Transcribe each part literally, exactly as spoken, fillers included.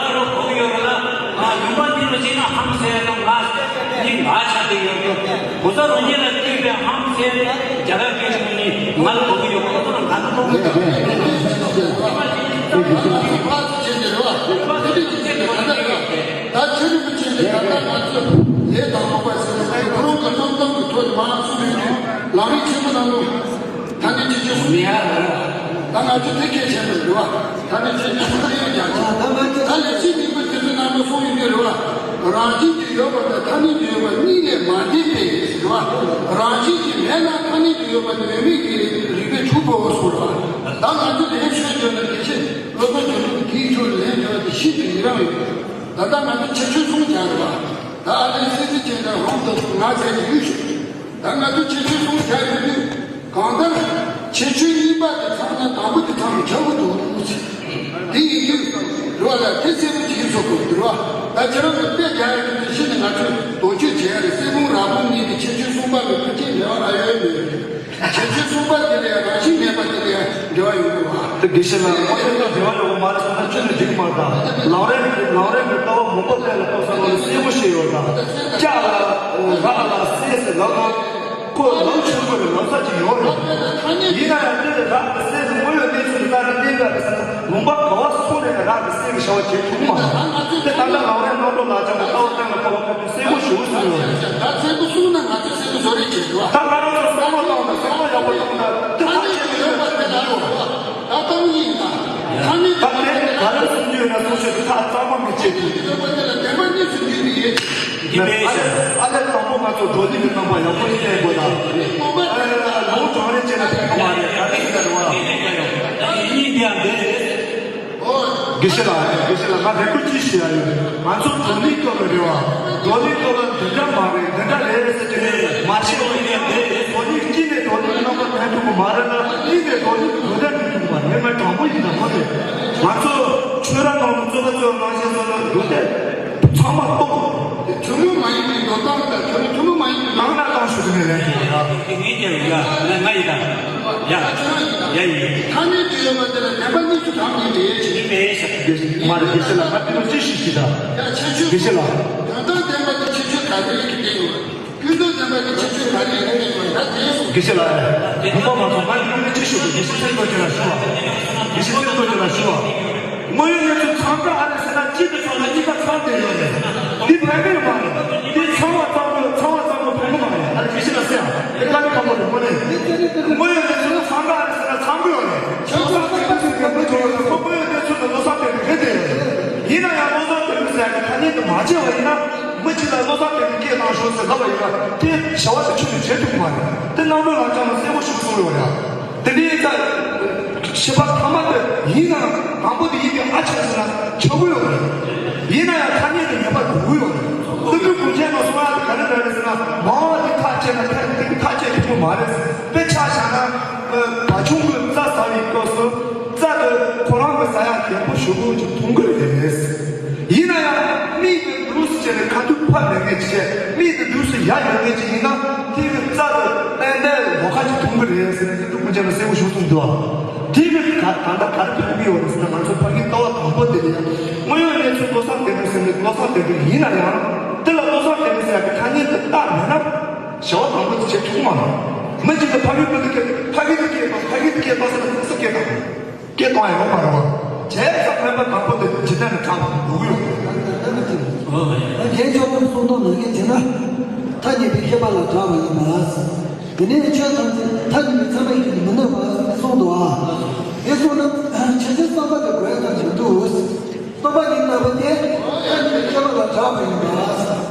རང་རང་གོ་གི་ཡོད་རེད་ལ། ང་ལུང་པ་འདི་རུ་ཕྱིན་ན་ཧམ་ཟེར་ན་ང་ནི་ང་ཆགས་ཀྱི་ཡོད་རེད། གོ་ས་རང་ཉིད་ལ་བལྟས་པའི་ཧམ་ཟེར་ན་རྒྱ་གར་སྐད་ཆ་ནི་ང་ལ་གོ་གི་ཡོད། ཁོ་ཚོ་ལ་ང་ལ་གོ་གི་ཡོད། ད་ཆོས་རིན་པོ་ཆེ་གི་ད་ལྟ་ང་ཚོ་ལས་དང་པོ་པ་ཟེར་ནས་ཁོ་རང་གི་རྣམ་ཐར་གྱི་ཐོག་ནས་མར་གསུངས་ཡོད་དུས་ལམ་རིམ་ཆེན་པོ་ནང་ལོགས་ད་ནི་ཁྱེད་ཚོས་གསུངས་ཡ་ལ། ད་ང་ཚོ་དེ་སྐད་ཆ་མི་འདུག་བ། ད་ནི་ཁྱེད་ཚོས་གསུངས་ཡོད་ཀྱང་། ད་ལས་བྱེད་ནུས་པ་དེ་ཚོ་ནང་ལོགས་གསུངས་ཡོད་དུས་རེད་བ། རང་བཞིན་གྱིས་ཡོད་པ་དང་ཐ་སྙད་དུ་ཡོད་པ་གཉིས་ལས་མ་འདས་པས་ཟེར་བ། རང་བཞིན་གྱིས་མེད་ན་ཐ་སྙད་དུ་ཡོད་པ་ནི་འོས་མེད་ཀྱི་རིགས་པས་ཆུད་པའོ་གསུངས་རེད་བ། ད་ང་ཚོ་ལས་བྱེད་ཡོད་ན་དེ་ཆེད། སློབ་དཔོན་ཆོས་གྲུབ་དེའི་ཆོས་ལེན་དགོས་པ་དེ་ཤིན་ཏུ་ཡི་རང་ཡོད། ད་ལྟ་ང་ཚོ་ཁྱད་ཆོས་གསུམ་སྦྱར་བ། ད་ཨ་ལས་སྲིད་རྩེ་ཅན་དང་ཧོང་དུ་ང་ཚོའི་ཡུལ་ཞིག་ད་ང་ཚོ་ཁྱད་ཆོས་གསུམ་སྦྱར་ཡོད་དུས། གང་ལྟར་ཁྱད་ཆོས་གཉིས་པ་དེ་ཚང་ན་དང་པོ་དེ་ཚང་ཆགས་ཀྱི་འདུག་ཟེར། དེ་ཡིན་དུས་རོ་ལ་དེ་སེམས་ཀྱི་སོ་སོ་འདུལ་བ། ད་ཁྱེད་རང་གི་དཔེ་རྒྱག་ཡོད་དུས་གཞི་ནས་ང་ཚོས་དོན་གཅོད་བྱེད་ཡ་རེད། གསེར་ཕུང་ར་ཕུང་གཉིས་ཀྱི་ཁྱད་ཆོས་གསུམ་པ་གི་ཕུན་ཆད་མེད་པ་ཨ་ཡོད་མེད། ཁྱད་ཆོས་གསུམ་པ་དེ་ལས་རང་བཞིན་མེད་པ་དེ་ལས་འབྲེལ་བ་ཡོད་དགོས་པ། དེ་དགེ་བཤེས་ལགས། ཁོ་ཚོ་དང་འབྲེལ་བ་ཡོད་པ་མ་རེད་ཟེར་ན་ཁྱོན་ནས་འགྲིག་མ་རེད། ད་ལམ་རིམ་གྱི་ལམ་རིམ་གྱི་ལྟ་བ་མང་པོ་ཕན་ལ་ཕོག་ས་ལོ་ལ་གསལ་པོ་བཤད་ཡོད། ད་ལྕགས་ལ་རག་ལ་གསེར་ཟེར་ལབ་ན་ཁོ་ལམ་ཆེན་པོ་རེད། ལམ་སང་ཅིག་ཡོད་རེད། ཡིན་ན་ཡང་དེ་ལས་རག་གི་གསེར་དེ་དངོས་ཡོད་གནས་ཚུལ་དེ་ལྟ་ན་གནས་འགའ་རེད་ཟེར་ན། ལུང་པ་ག་བ་སུ་རེད་ན་རག་གི་གསེར་གྱི་བྱ་བ་བྱེད་ཐུབ་མ་རེད། དེ་ད་ལྟ་ལམ་རིམ་རྣམ་གྲོལ་ལག་ཆ་གི་ལྟ་བ་གཏན་ལ་ཕབ་པ་ཁོ་ཚོས་གསལ་པོ་ཞེ་པོ་གསུངས་ཡོད་རེད། ད་གསལ་པོ་གསུངས་ན་ང་ཚོས་གསལ་པོ་བཟོ་རེས་བྱེད་དགོས། ད་ང་རང་ཚོ་བསམ་བློ་བཏང་དང་། བསམ་བློ་ཡག་པོ་བཏང་དང་། དེ་ཐམས་ཅད་ཀྱི་ཡོད་པ་དེ་ལ་ཡོད་པ། ད་ལྟ་བུ་ཡིན་ད། ཐ་སྙད་ད་དེ་ག་རེ་གསུང་རྒྱུ་ཡོད་ན་གསུང་ཤོག་དེ་ཐག་གཙང་མ་མི་བཅད་དུས། ཡོད་པ་དེ་ལ་བདེན་པ་གཉིས་སུ་འདུས་པའི་ཡེ། ཨ་ལས་ཨ་ལས་དང་པོ་ང་ཚོ་བགྲོ་གླེང་གི་རྣམ་པ་ཡག་པོ་ཞིག་གླེང་དགོས་ད། ཨ་ལས་ལུང་དྲང་རེ་བྱས་ན་ཕན་གི་མ་རེད། ག་རེ་ཡིན་ད་རེད་བ། དེ་ཡིན་ཡང་འདི་རེད། དགེ་བཤེས་ལགས། དགེ་བཤེས་ལགས། ང་རེ་སྐུལ་ཅིག་ཞུ་ཡ་ཡོད། ང་ཚོ་བགྲོ་གླེང་སྐབས་ལ་རེད་བ། བགྲོ་གླེང་སྐབས་ལ་འདི་འདྲ་མ་རེད། འདི་འདྲ་རེད་ཟེར་གྱི་མེད། མ་ཤེས་པ་ཡིན་ཡང་འདི་རེད། བགྲོ་གླེང་གཅིག་ནས་བགྲོ་གླེང་རྣམ་པ་ཕན་ཐོགས་པ་མ་རེད་ན། གཉིས་ནས་བགྲོ་གླེང་གི་གོ་བརྡ་མི་ཐུབ་པ་ངས་མ་དྲང་པོ་ཡིན་ན་མ་རེད། ང་ཚོ་ཆོས་ར་ནང་ལ་རྩོད་པ་རྩོད་གནང་བཞིན་སོང་ན་འགྲོ་དེ་ཚང་མ་སྟོང་། ཆུང་ངུ་མ་ཡིན་པའི་འགྲོ་སྟངས་དང་ཆུང་ངུ་ཆུང་ངུ་མ་ཡིན་པའི་ནང་ན་ཏང་ཤོག་གི་ངས་ལན་དེ་ཡ། དེ་ངས་ཀྱང་ཡ་ང་ང་ཡི་དང་ཡ་ཡ་ཡ་ཡི། ཐ་སྙད་དུ་ཡོད་པ་དེ་ལ་བདེན་པ་གཉིས་སུ་གྲངས་ནི་མེད་ཅེས། ནི་མེད་ཟེར། དགེ་མ་རེད། དགེ་བཤེས་ལགས། ང་དེ་ལ་ཅི་ཞིག་ཞིག་དང་། ཡ་ཁྱད་ཆོས། དགེ་བཤེས་ལགས། དོན་དམ་བདེན་པ་དེ་ཁྱད་ཆོས་ག་རེ་ཡིན་གྱི་བསྟན་ཡོད། ཀུན་རྫོབ་བདེན་པ་དེ་ཁྱད་ཆོས་ག་རེ་ཡིན་གྱི་བསྟན་ཡོད། ད་དེ་སོང་། དགེ་བཤེས་ལགས། དགོངས་པ་མ་ཚོམ། ང་ཡི་སློབ་མའི་ཅི་ཞུ་དགོས། དགེ་བཤེས་ཚེ་རིང་རྡོ་རྗེ་ལ་ཞུ་བ། དགེ་བཤེས་ཚེ་རིང་རྡོ་རྗེ་ལ་ཞུ་བ། དངོས་ཡོད་གནས་ཚུལ་ཚང་འདྲ་ཨ་རེད་ཟེར་ན། གཅིག་ཏུ་ཚང་ན་གཉིས་ཀ་ཚང་བསྡད་ཡོད་རེད། འདི་ཕན་གི་ཡོད་མ་རེད། འདི་ཚང་བ་ཚང་པོ་ཚང་བ་ཚང་པོ་ཕན་གི་མ་རེད། ཨ་རེ་ཞིག་ལ་ཟེར་ཡང་དེ་དཀའ་ལས་ཁག་པོ་རེད། དངོས་གནས་དངོས་ཡོད་གནས་ཚུལ་ཚང་འདྲ་ཨ་རེད་ཟེར་ན་ཚང་གི་ཡོད་རེད། ཚང་ཚང་ཚང་ཚང་ཚང་གི་མི་འགྲོ་ཡོད་རེད། ཁོ་དངོས་ཡོད་གནས་ཚུལ་དུ་བློ་བཟང་དོན་གྲུབ་རེད་དེ། ཡིན་ན་ཡང་བློ་བཟང་དོན་གྲུབ་ཟེར་ཡ་གི་ཐ་སྙད་དུ་མ་བྱས་པ་ཡིན་ན། མི་གཅིག་ལ་བློ་བཟང་དོན་གྲུབ་སྐད་བཏང་ཤོག་ཟེར་ལབ་པ་ཡིན་ན། དེ་བྱ་བ་དེ་ཁྱོན་ནས་བྱེད་ཐུབ་ཀྱི་མ་རེད། དེ་རྣམ་གྲོལ་ལགས་ཀྱང་གསལ་པོ་ཞིག་གསུངས་ཡོད་རེད། དེ་འདྲའི་ད་བྱེད་པ་ཐ་མ་དེ་ཡིན་ན་དང་པོ་དེ་ཡིན་པའི་ཨ་ཆགས་ཟེར་ན་ཆགས་ཀྱི་ཡོད་རེད། ཡིན་ན་ཡང་ཐ་སྙད་དེ་ངེས་པར་དགོས་ཀྱི་ཡོད་རེད། སྟོད་འགྲོའི་གུང་ཁྱེར་ནང་གསུངས་ཡག་དེ་ག་རེ་འདྲ་རེད་ཟེར་ན། མང་བ་དེ་ཐག་བཅད་ན་ཕན་དེ་གི་ཐག་བཅད་ཐུབ་ཀྱི་མ་རེད། དཔེ་ཆ་བཞག་ན། བ་ཆུང་གིས་རྩྭ་ཟ་བའི་སྐབས་སུ་རྩྭ་དེ་ཁོ་རང་གིས་ཟ་ཡག་རྒྱལ་པོ་ཞེ་པོ་ཅིག་མཐོང་གི་རེད། ཡིན་ན་ཡང་མིག་དེ་འདུག་སེ་བྱས་ནས་ཁ་ཐུག་ཕར་ལེན་མཁན་ཅིག་བྱས། མིག་དེ་འདུག་སེ་ཡར་ཡོང་མཁན་ཅིག་ཡིན་ན། དེ་གི་རྩྭ་དེ་ཏན་ཏན་ལོགས་ཀ་ཅིག་མཐོང་གི་རེད་ཟེར་ནས་དེ་འདུག་མི་བྱས་ན་གསལ་པོ་ཞིག་གསུངས་འདུག་ཨ། དེ་གི་ག་ད་ལྟ་ག་རེ་ཕན་གི་ཡོད་རེད་ཟེར་ན། ང་ཚོ་ཕ་གིའི་ལྟ་བ་དང་པོ་དེ་ལ་ཡང་དངོས་ཡོད་གནས་ཚུལ་བློ་བཟང་དོན་གྲུབ་ཟེར་ནས་བློ་བཟང་དོན་གྲུབ་ཡིན་ན་ཡང་། དེ་ལ་བློ་བཟང་དོན་གྲུབ་ཟེར་ཡག་གི་ཐ་སྙད་དེ་བཏགས་མེད་ན། བྱ་བ་དང་པོ་དེ་བྱེད་ཐུབ་མ་རེད། མི་གཅིག་གིས་ཕ་གིའི་སྐད་དུ་སྐད་ཕ་གིའི་སྐད་སྐད་བཏང་ཕ་གིའི་སྐད་སྐད་བཏང་ཟེར་ན་སུ་སྐད་བཏང་། སྐད་གཏོང་ཡ་ཡོད་མ་རེད་བ། བྱས་ཙང་སྨན་པ་དང་པོ་དེ་འཇིག་རྟེན་ལ་གྲགས་པ་འགྲོ་གི་ཡོད་རེད། ད་རྒན་མཆོག་གིས་གསུངས་དོན་ནང་བཞིན་བྱས་ན། ཐ་སྙད་པའི་ཤེས་པ་ལ་གྲགས་པ་ཡིན་པ། དེ་ནས་ཆོས་ཐམས་ཅད་ཐ་སྙད་པའི་ཚད་མ་ཡིན་གྱི་མི་གནོད་པ་གསུངས་འདུག་ཨ། དེ་གསུངས་ན་ཇི་ལྟར་བསམ་པ་དེ་གོ་ཡ་ཐབས་མི་འདུག་སྟོང་པ་ཉིད་ལྟ་བུ་དེ་ཐ་སྙད་པའི་ཤེས་པ་ལ་གྲགས་པ་ཡིན་པ།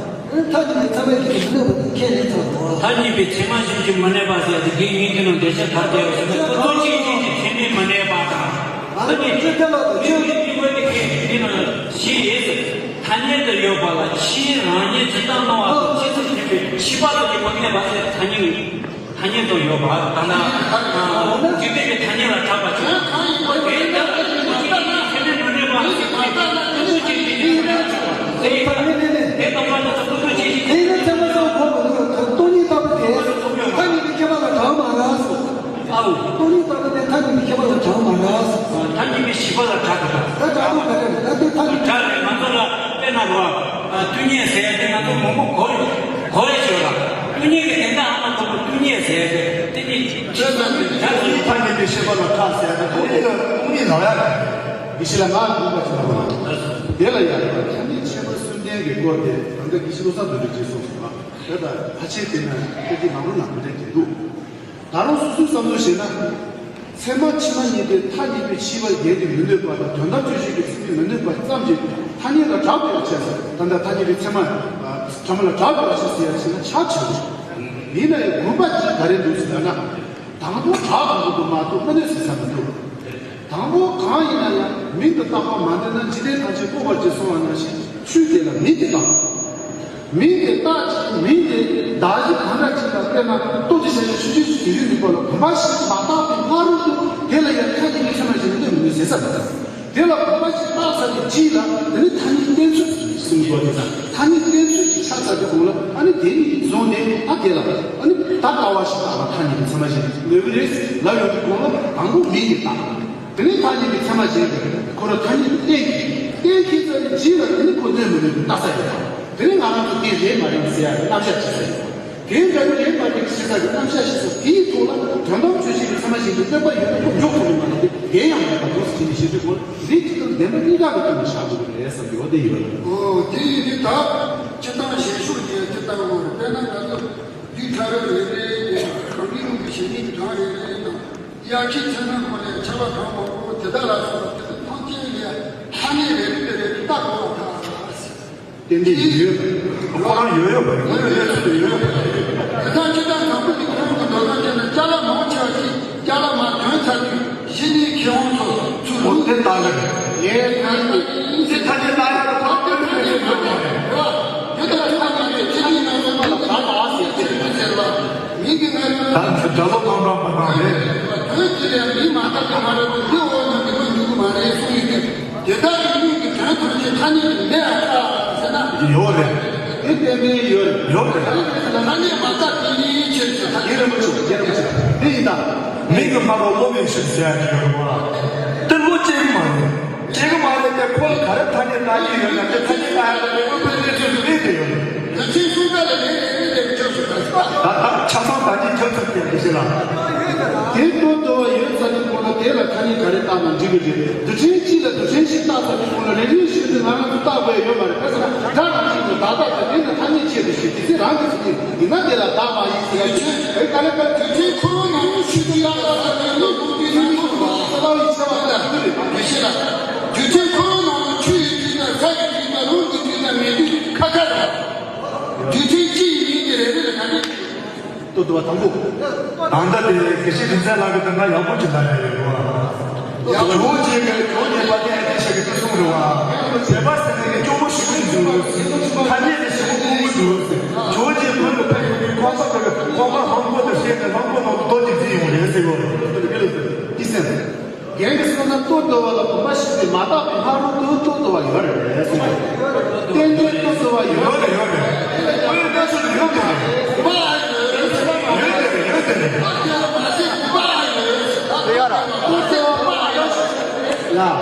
ཐ་སྙད་པའི་ཚད་མ་ཡིན་གྱི་མི་གནོད་པ་དེ་ཁས་ལེན་ཚར་འདུག་ཐ་སྙད་པའི་ཚད་མ་ཡིན་གྱི་མི་གནོད་པ་ཟེར་ཡ་དེ་དགེ་བསྙེན་གྱི་ནང་འགྲེལ་བཤད་ག་རེ་བསྟན་ཡོད་ཟེར་ན། ཀུན་རྫོབ་ཅན་ཞིག་གི་ཚད་མས་མི་གནོད་པ་དང་། ཨ་ནི་ཅི་ལྟར་ལ་དང་ཆོས་ཀྱི་དངོས་དེ་ཁས་འདི་ནང་བཞི་ཡོད་ཟེར། ཐ་སྙད་དུ་ཡོད་པ་ལ་ཕྱིའི་རང་བཞིན་ཇི་ལྟར་སྣང་བ་དང་ཕྱིས་སུ་ཐེབས་པའི་ཤེས་པ་དང་གཉིས་མི་གནོད་པ་ཟེར། ཐ་སྙད་ཐ་སྙད་དུ་ཡོད་པ་ད་ལྟ་འཇིག་རྟེན་གྱི་ཐ་སྙད་ལ་གྲགས་པ་ཞིག་དེ་ལྟར་ཀུན་རྫོབ་ཅན་ཞིག་གི་ཚད་མས་མི་གནོད་པ་ཟེར། ཀུན་རྫོབ་ཅན་ཞིག་གི་ཚད་མས་མི་གནོད་པ་ཟེར། དེ་ལྟ་བུ་ལ་ཀུན་རྫོབ་ཅན་ཞིག་དེ་ནི་ཚད་མ་ཚང་གོ་མི་འདུག་སྟོང་ཉིད་ལྟ་བུ་དེ་ཐ་སྙད་ཀྱི་ཤེས་པ་ལ་གྲགས་མ་རེད། ཨའོ། སྟོང་ཉིད་ལྟ་བུ་དེ་ཐ་སྙད་ཀྱི་ཤེས་པ་ལ་གྲགས་མ་རེད། ཐ་སྙད་ཀྱི་ཤེས་པ་ལ་གྲགས་དགོས་པ། ད་གྲགས་པ་ག་རེ་རེད། ད་དེ་ཐ་སྙད། གྲགས་རེད། ང་ཚོ་ལ་དཔེར་ན་རོ། ཨ། སྟོང་ཉིད་ཟེར་ཡ་དེ་ང་ཚོ་མང་པོ་གོ་ཡོད། གོ་ཡ་ཞིག་ཡོད་ལ། སྟོང་ཉིད་ཀྱི་དོན་དག་ཨ་མ་གོ་བ་སྟོང་ཉིད་ཟེར་ཡ་དེ་དེ་ནི་ཐ་སྙད་ཀྱི་ཤེས་པ་ལ་གྲགས་ཟེར་ཡ་དེ་སྟོང་ཉིད་ལ་སྟོང་ཉིད་ལ་ཡ། དེ་ཤེས་ལ་ང་གོ་བ་ཞིག་ལ་རོ། དེ་ལ་ཡ་ཐ་སྙད་ཤེས་པ་སུན་འབྱིན་གྱི་སྐོར་དེ་ད་ལྟ་དགེ་བཤེས་བློ་བཟང་དོན་གྲུབ་ཀྱིས་གསུངས་སོང་བ། དེ་ལྟར་ཕལ་ཆེར་དེ་ན་ཁྱེད་ཀྱིས་ནང་ལོ་ནང་ལོ་དྲན་གྱི་འདུག་ད་རུང་སོ་སོའི་བསམ་བློ་བྱས་ན། ཚད་མ་ཕྱི་མ་གཉིས་པོའི་ཐ་སྙད་པའི་ཤེས་པ་བརྒྱད་དེ་མི་གནོད་པ་དང་དོན་དམ་དཔྱོད་བྱེད་ཀྱི་ཚད་མས་མི་གནོད་པ་ཙམ་གྱིས་ཐ་སྙད་ལ་གྲགས་པའི་ཕྱིར་ཟེར། ད་ལྟ་ཐ་སྙད་པའི་ཚད་མ་ཕྲ་མོ་ལ་གྲགས་པའི་ཕྱིར་ཟེར་ཡ་ཕྱིར་ན་ཆ་ཆེ་བོ། ཡིན་ན་ཡང་དགོས་པ་གཅིག་ག་རེ་འདུག་ཟེར་ན། དང་པོ་གྲགས་དང་པོ་དུ་མ་གཏོགས་མི་གནོད་ཟེར་ས་མི་འདུག་དང་པོ་གང་ཡིན་ན་ཡང་མིང་དུ་བཏགས་པ་མ་འདོད་ན་འཇིག་རྟེན་ཐམས་ཅད་ལྐོག་པར་གྱུར་གསུངས་པ་ནང་བཞིན་ཆོས་དེ་ལ་མིང་དེ་བཏགས། མིང་དེ་བཏགས་ཀྱི་མིང་དེ་གདགས་གཞི་གང་འདྲ་ཅིག་ལ་དཔེར་ན་ལྟོ་དེ་བྱས་ནས་ཆུ་ཆུ་ཞིག་དེ་ཡུལ་ནུས་པ་ལ་གོམས་པ་ཞིག་མ་བཏགས་པའི་སྔ་རོལ་དུ་དེ་ལ་ཡང་ཐ་སྙད་ཀྱི་ཚད་མ་ཞིག་མི་གནོད་མི་གནོད་ཟེར་ས་མི་འདུག་དེ་ལ་གོམས་པ་ཞིག་བཏགས་ཚར་བའི་རྗེས་ལ་དེ་ནི་ཐ་སྙད་བསྟན་ཚུལ་ཟེར་གསུངས་པ་དེ་དང་ཐ་སྙད་བསྟན་ཚུལ་ཞིག་ཆགས་ཚར་བའི་གོང་ལ་ཨ་ནི་དེ་ནི་བཟུང་ནས་ད་དེ་ལ་ཨ་ནི་ད་ལྟ་བ་ཞིག་བཏགས་པ་ཐ་སྙད་ཀྱི་ཚད་མ་ཞིག་གནོད་ཀྱི་རེད་ལབ་ཡོང་དུས་གོང་ལ་དང་པོ་མིང་དེ་བཏགས། དེ་ནས་ཐ་སྙད་ཀྱི་ཚད་མ་གཞན་དུ་ཁོ་རང་ཐ་སྙད་དུ་བསྟན་གྱི་བསྟན་གྱི་ཚད་ནི་རྗེས་ལ་དེ་ནི་ཁོ་གནོད་མི་གནོད་པའི་ལྟ་ས་ཡོད་དང་། དེ་ནི་ང་རང་ཚོ་དེ་རེད་མ་རེད་ཟེར་ཡ་རྣམ་གཞག་བྱེད་ས་ཡོད། དེ་འདྲ་བའི་རེད་མ་རེད་ཞེས་ས་ཀྱི་རྣམ་གཞག་ཞིག་སོགས་དེའི་ཐོག་ལ་དོན་དམ་དཔྱོད་བྱེད་ཀྱི་ཚད་མ་གཞན་དུ་གནོད་པ་ཡོད་ན་ཁོ་འཇོག་ཐུབ་ནི་མ་རེད་དེ། དེ་ཡང་མེད་པ་འདུག་ཟེར་ནས་བཤད་དུས་ཁོ་འདི་གཅིག་དང་བདེན་པ་གཉིས་ཀ་གི་སྟེང་ནས་བཞག་དགོས་ཀྱི་རེད་བསམ་གྱི་འོ་དེ་ཡོད་རེད། ཨོ་དེ་ཡིན་དུས་ད་སྤྱིར་བཏང་ཞན་ཤོས་ཀྱི་སྤྱིར་བཏང་འོ་རེད། དཔེར་ན་ང་ཚོ་རྒྱུད་ཕྲ་རབ་རེ་རེ་དེ་གང་གི་ལུང་གི་བྱེད་ནུས་ཀྱི་གྲངས་རེ་རེ་དང་། དབྱར་ཁའི་མཚན་མོའི་སྐོར་ལས་ཆར་པ་གྲངས་མང་པོ་དེ་དག་ལ་སོགས་པ་དེ་དག་ཐམས་ཅད་ལས་ཐ་སྙད་རེ་རེ་རེ་རེ་བཏགས་དགོས་པ་དང་། ཏན་ཏན་ཡོད་ཡོད། ཁོ་རང་ཡོད་ཡོད་པ་རེད། ཁོ་ཡོད་ཡོད་ཡོད་ཡོད་ཡོད། དེ་དག་སྤྱིར་བཏང་དང་པོ་དེ་ཁོ་རང་གི་འདོད་པ་ཅན་ལ་ཅ་ལག་མང་ཆེ་བ་ཞིག་ཅ་ལག་མ་ཐོན་ཚར་དུས་གཞི་ནས་མཁས་དབང་ཚོ་ཚུར་ལུག་དེ་ལྟ་གི་རེད། ངས་ཁ་ནས་ཚིག་ཐ་སྙད་ལྟ་ཡག་ལ་ཁ་ཏོན་མེད་ཅེས་འདོད་པ་རེད། དེ་དག་ཐ་སྙད་ཀྱི་ཚིག་གི་ནང་དུ་མ་ལ་ད་ད་ཟེར་ཚིག་མི་ཟེར་བ་མིང་གི་ངའི་ད་དགྲ་བོ་གང་འདྲ་མ་འདྲ་རེད། དོན་དེ་ལས་མིང་མ་བཏགས་པ་མ་རེད་དེ་འདི་འོག་ན་མི་མ་འཇུག་གི་མ་རེད་གསུངས་ཡོད་དུས། དེ་དག་གི་མིང་གི་དོན་ཐམས་ཅད་ཐ་སྙད་ཀྱི་མེད་ཨ་ཁ་ཟེར་ན། ཡོད་རེད། བསྟན་པའི་ཡོད། ཡོད་རེད། ཐ་སྙད་མ་བཏགས་དེ་ཉིད་ཡིན་ཕྱིར་ཟེར། ཐ་སྙད་རིན་པོ་ཆེ། རྒྱལ་རིན་པོ་ཆེ། དེ་ཡིན་ད། མིང་གི་ཕ་རོལ་སློབ་ཡིན་ཕྱིར་ཟེར་ཡ་ཅིག་ཡོད་རེད་བ། དེ་བློ་སྐྱེ་གི་མ་རེད། སྐྱེ་གི་མ་རེད་དེ། ཁོ་ལ་ག་རེ་ཐ་སྙད་བཏགས་ཀྱི་ཡོད་ན་དེ་ཐ་སྙད་བཏགས་ཡ་ལ་མེད་པ་དཔེ་དེ་ཚོས་སུ་ལས་དེ་ཡོད་རེད། དུས་ཚོད་སུ་ད་ལ་ལས་རེ་རེ་ལས་ཆོག་སུ་ད། ད་ད་ཆ་ཚང་ད་ཅི་ཐོན་ཐུབ་ཀྱི་རེད་ཟེར་ལ། དེ་ལྟར་དུ་བ་ཡོད་ཚར་དུས་ཁོ་ན་དེ་ལ་ཐ་སྙད་ག་རེ་བཏགས་ན་འགྲིག་གི་རེད། རྡུལ་ཕྲན་གཅིག་ལ་རྡུལ་ཕྲན་ཞིག་བཏགས་ཚར་དུས་ཁོ་ན་རེ་རེ་བཞིན་དུ་ང་རང་ཚོ་བཏགས་དགོས་ཡོད་མ་རེད། ག་ཟེར་ན་སྒྲ་རང་བཞིན་གྱི་བདག་བཏགས་ཀྱང་དེ་ནི་ཐ་སྙད་ཆེད་དུ་ཞུས། དེ་ཚེ་རང་གི་ཚུལ་ཉིད་ཡིན་ན་དེ་ལ་བདག་མ་ཡིན་ཟེར་ཡ་ཆོས་ཨེ་ག་ལེ་ག་ལེ། དུས་མཐའི་འཁོར་བ་ནང་ནས་ཆོས་ཀྱི་བདག་ལ་ཟེར་ནས་ལོ་རྒྱུས་ཀྱི་ནང་དུ་ལ་ལྟ་བའི་ཆེ་བ་ལྟར་གྱུར་རེད། དེ་ཕྱིར་ན། དུས་མཐའི་འཁོར་བ་ནང་ལ་ཆུ་ཡི་དུས་དང་ས་ཡི་དུས་དང་རླུང་གི་དུས་དང་མེ་དུས་ཁ་ཁ་རེད། དུས་མཐའི་སྤྱི་ཡི་མིང་དེ་རེ་རེ་ལ་ག་འདྲ་ལྟོ་དུ་བ་དང་པོ། ད་ལྟ་དེ་དགེ་བཤེས་རིག་འཛིན་ལགས་ཀྱིས་ད་ང་ཡག་པོ་ཅིག་ལབ་ཡ་ཡོད་རེད་བ། ཇོ་བོ་རྗེ་གིས་ཇོ་བོ་རྗེ་དཔལ་ལྡན་ཨ་ཏི་ཤ་གིས་དེ་གསུངས་རེད་བ། བཟོད་པ་ཟེར་ནས་ནི་སྐྱོ་བོ་ཞེ་པོ་འདུག་ཐ་སྙད་དེ་ཞེ་པོ་དཀོན་པོ་འདུག་ཇོ་བོ་རྗེ་བོད་ལ་ཕེབས་ཡོང་དུས་ཁོང་ཚོ་གིས་ཁོང་པ་གླང་པོ་དང་བཤད་ནས་གླང་པོ་ནང་དུ་རྡོ་གཅིག་འཛིན་ཡོང་རེད་ཟེར་གོ། ཏི་སེ། རྒན་གྱིས་གསུངས་ན་ལྟོ་འདོ་བ་ལ་གོམ་པ་ཞིག་སྟེ་མ་དག་པའི་ཕ་རོལ་ཏུ་ལྟོ་འདོ་བ་ཡོད་རེད་ཟེར། ཏན་ཏན་ལྟོ་འདོ་བ་ཡོད་རེད། ཡོད་རེད། ཡོད་རེད། ཡོད་རེད། ཡོད་རེད། ཡོད་རེད། ལྟོ་འདོ་བ་ཡོད་རེད། ལ།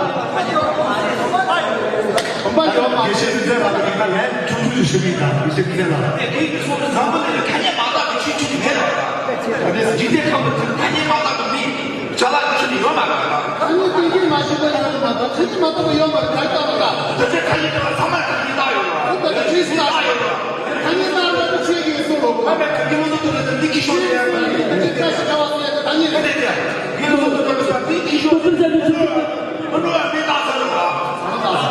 གོམ་པ་ཡོད་མ་རེད། དགེ་བཤེས་རིག་འཛིན་ལགས་ཀྱིས་ད་ལན་ཆུང་ཆུང་ཞིག་ཞུ་གི་ཡིན་ད། དགེ་བཤེས་རིག་འཛིན་ལགས། དེ་དགོས་ཀྱི་སོང་ན་འཛམ་བུ་གླིང་ལ་ཐ་སྙད་མ་བཏགས་པའི་ཆོས་ཅིག་མེད་རེད་བ། ད་ནི་འཇིག་རྟེན་ཁམས་ལ་ཐ་སྙད་མ་བཏགས་པའི་མི་ཅ་ལག་ཅིག་ཡོད་མ་རེད་བ། ཐ་སྙད་གཏན་འཁེལ་མ་བྱས་པ་ཡོད་རེད་མ་གཏོགས། ཐ་སྙད་མ་བཏགས་པ་ཡོད་མ་རེད། ག་རེ་བཏགས་པ་ད། ད་ཆ་ཐ་སྙད་བཏགས་པ་ཚང་མ་ཐ་སྙད་བཏགས་ཡོད་རེད་བ། ད་ད་ཆོས་སུ་བཏགས་ཡོད་རེད་བ། ཐ་སྙད་བཏགས་པ་ད་ཆོས་ཀྱི་སོ་ལོ། ཨ་མེ་ག་གི་ལོ་ཏོ་ཏོ་ལ་འདི་ཁྱི་ཤོར་ཡ་ད་ནི་ད་ཆ་ཁ་ཤས་ཁ་བ་སོ་ཡ་ད་ཐ་སྙད་ད་ནི་ད་གི་ལོ་ཏོ་ཏོ་ལ་འདི་ཁྱི་ཤོར་ཡ་ད་ནི། མི་འགྲོ་བ་མི་རྟག་ས་རེད་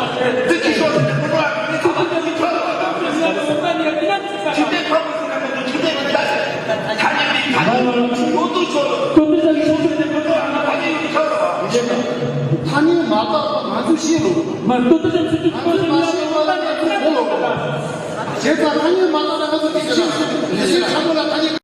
བ། འདི་ཁྱི་ཤོར་ཟེར་ནས་མི་འགྲོ་བ་མི་ཚོགས་པ་འདི་ཁྱོད་རེད་བ། འཇིག་རྟེན་ཁམས་ཟེར་ནས་མི་འདུག་འཇིག་རྟེན་མི་འདྲ་ཟེར། ཐ་སྙད་མི་ཐ་སྙད་ཡོད་དུ་ཆོག་རེད། ཁྱི་ཤོར་ཟེར་ནས་མི་འགྲོ་བ་ཐ་སྙད་ཡོད་དུ་ཆོག་རེད་བ། ཐ་སྙད་མ་བཏགས་པ་ང་ཚོས་ཤེས་དགོས། མ་ལྟོ་ཏོ་ཅན་ཚུལ་གྱིས་ང་ཚོས་མ་ཤེས་པ་ལ་ང་ཚོས་གོ་ལོག་དགོས། བྱས་ཙང་ཐ་སྙད་མ་བཏགས་ན་ང་ཚོ་དེ་ཤེས།